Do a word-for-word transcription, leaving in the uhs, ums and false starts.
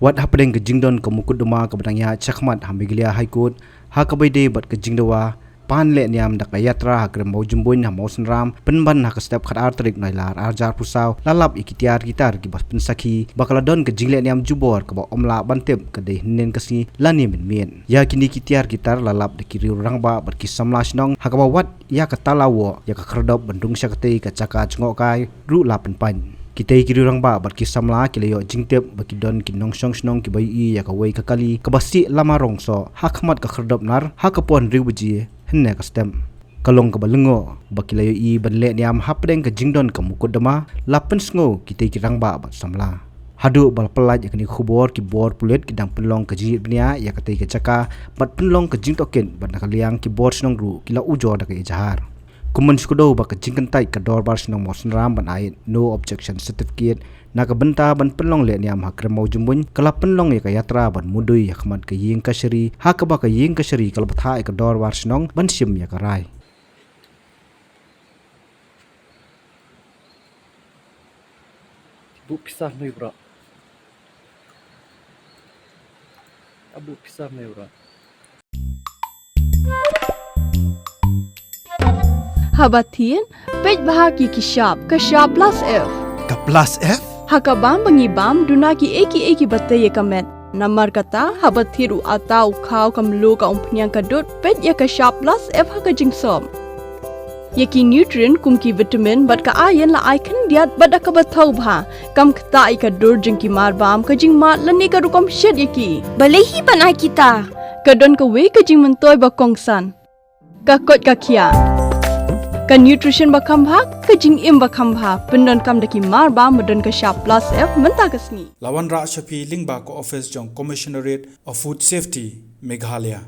Wat hapdeng ka jingdon ka mukotduma kaba dang ïaid shakhmat ha Meghalaya High Court, ha kaba ïadei bad ka jingdawa pan lehniam da ka Yatra ha Krem Mawjymbuin ha Mawsynram, pynban ha ka step khatar tarik Nailar arhajar arphew saw, la lap ïa ki tiar ki tar kiba pynsakhi ba ka la don ka jinglehniam jubor kaba ym lah ban tip ka dei hynnin ka sngi lane mynmiet. Ïa kine ki tiar ki tar la lap da ki riew rangbah bad ki samla shnong, ha kaba wat ïa ka tala woh ïa ka khyrdop ban rung sha katei ka jaka jngohkai ruh la pynpain. Kitei ki riew rangbah bad ki samla ki la ïoh jingtip ba ki don ki nongshong shnong kiba ïohi ïa kawei ka kali kaba sih lama rong soh ha khmat ka khyrdop nar ha ka por hynriew baje hynne ka step. Ka long kaba lyngngoh ba ki la ïohi ban lehniam hapdeng ka jingdon ka mukotduma, la pynsngew kitei ki rangbah bad samla. Haduh ba la pyllait ïa kane ka khubor, ki bor pulit ki dang pynlong ka jingïit bniah ïa katei ka jaka bad pynlong ka jingtohkit bad na ka liang ki bor shnong ruh ki la ujor da ka ejahar. Kum ban shu kdew ba ka jingkyntait ka Dorbar Shnong Mawsynram ban ai no objection certificate na ka bynta ban pynlong lehniam ha Krem Mawjymbuin, ka la pynlong ïa ka Yatra ban mudui ha khmat ka ïing kashari, ha kaba ka ïing kashari ka la bthah ïa ka Dorbar Shnong ban shim ïa ka rai. Buh pisa mei bro. Abu pisa mei bro. Haba thied, peit bha ki ki shap, ka shap plus F. Ka plus F? Ha ka bam ba ngi bam, duna ki ei ki ei kiba tei ïa ka met. Namar kata, haba thied u atta, u khaw, ka mluh, ka umphniang, ka dud, peit ïa ka shap plus F ha ka jingsop. Ïa ki nutrient kum ki vitamin bad ka iron la ai khyndiat bad da kaba thaw bha. Kam ktah ïa ka dur jong ki marbam, ka jingmad lane ka rukom shet ïa ki. Balei hi ban ai kita? Ka don kawei ka jingmyntoi ba kongsan. Ka koit ka khiah. Ka nutrition ba kham bha, ka jingim ba kham bha. Pyndonkam da ki marbam ba don ka shap plus F mynta ka sngi. La wanrah sha phi lyngba ka office jong Commissionerate of Food Safety, Meghalaya.